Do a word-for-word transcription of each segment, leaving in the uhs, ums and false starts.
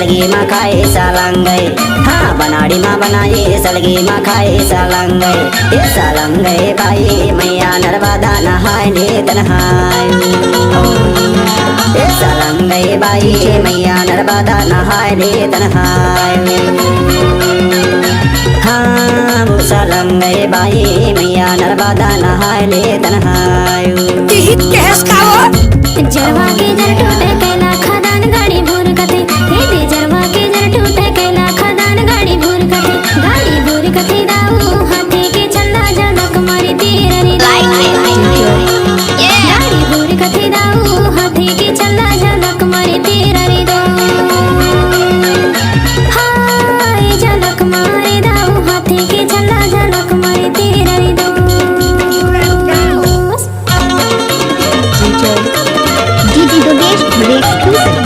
सलगी मा खाए सलंगई, हाँ, बनाड़ी मा बनाए सलगी मा खाए सलंगई। ए सलंगई बाई मैया नर्मदा नहाए ले तनहाए। ए सलंगई बाई मैया नर्मदा नहाए ले तनहाए। हाँ, वो सलंगई बाई मैया नर्मदा नहाए ले तनहाए। तिहित कहस का वो? जरवा के जर टूटे कैला खदान गाड़ी भूर कथे। हे दे जरवा के जर टूटे कैला खदान गाड़ी भूर कथे। गाड़ी भूर कथे दाऊ हाथी के छल्ला झलक मारी तीर रे दो। गाड़ी भूर कथे दाऊ हाथी के छल्ला झलक मारी तीर रे दो। हाय झलक मारी दाऊ हाथी के छल्ला झलक मारी तीर रे दो। DJ, DJ Dugesh, Dugesh exclusive.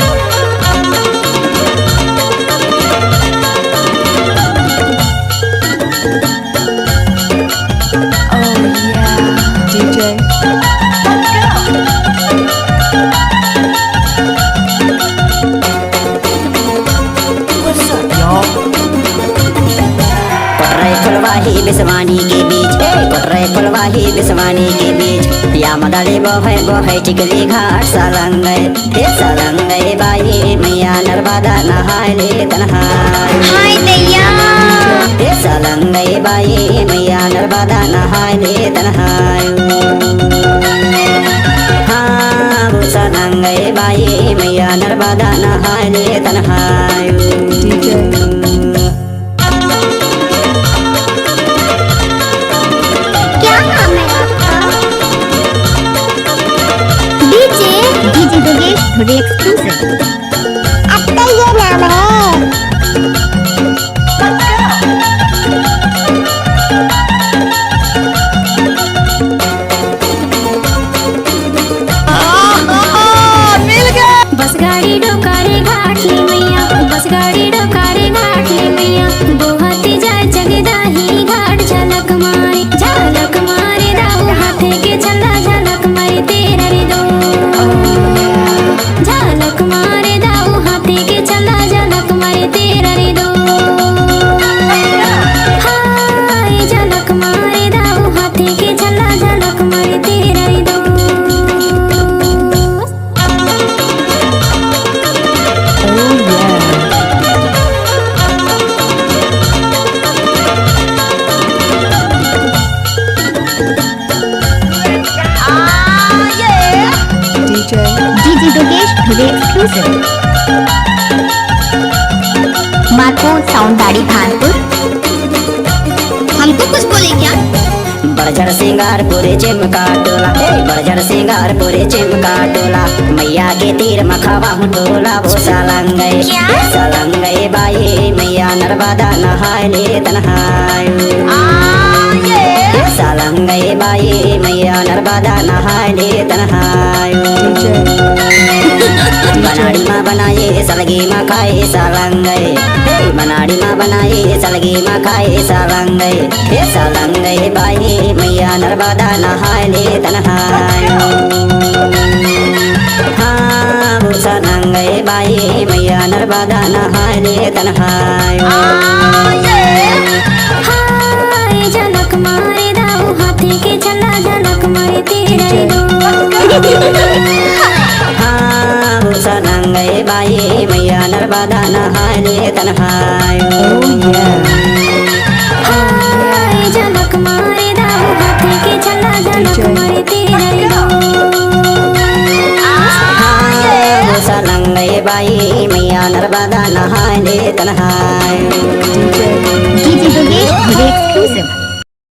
Oh yeah, DJ. What's up, y'all? कोटराई फुलवाही बिसवानी के बीच, ए, कोटराई फुलवाही बिसवानी के बीच, या मदारी बोहे बोहे चिकली घाट सलंगई, हे सलंगई बाई मैया नर्मदा नहाए ले तनहाए। हाय दैया। हे सलंगई बाई मैया नर्मदा नहाए ले तनहाए। हाँ, वो सलंगई बाई मैया नर्मदा नहाए ले तनहाए। DJ। क्या नाम है आपका? DJ, DJ Dugesh, Dugesh exclusive. अब तो ये नाम है। बस गाड़ी डोकारे घाट ले मैया, बस गाड़ी डोकारे घाट ले मैया, बोहती जाए जगदाही घाट झलक मारे, झलक मारे दाऊ हाथे के छल्ला झलक मारे तीर रे दो। झलक मारे दाऊ हाथे के छल्ला झलक मारे तीर रे दो। हाय झलक मारे दाऊ हाथे के छल्ला झलक मारे तीर रे दो। Oh yeah. DJ, DJ Dugesh, Dugesh exclusive. Marco sound दाढ़ी खानपुर। हमको कुछ बोले क्या? बरझर सिंगारपुर चिमका टोला, ए, बरझर सिंगारपुर चिमका टोला, मैया के तीर म खवाहूँ टोला वो सलंगई, क्या? ए, सलंगई बाई मैया नर्मदा नहाए ले तनहाए। आ, ये। ए, सलंगई बाई मैया नर्मदा नहाए ले तनहाए। बनाड़ी मा बनाए सलगी मा खाए सलंगई, हे बनाड़ी मा बनाए सलगी मा खाए सलंगई, हे सलंगई बाई मैया नर्मदा नहाए ले तनहाए। हाँ, वो सलंगई बाई मैया नर्मदा नहाए ले तनहाए। हाय झलक मारे दाऊ हाथी के छल्ला झलक मारे तीर रे दो। हाँ, वो सलंगई बाई मैया नर्मदा नहाए ले तनहाए। Oh yeah. हाय झलक मारे दाऊ हाथी के छल्ला झलक मारे तीर रे दो। हाँ, वो सलंगई बाई मैया नर्मदा नहाए ले तनहाए। DJ Dugesh, Dugesh exclusive.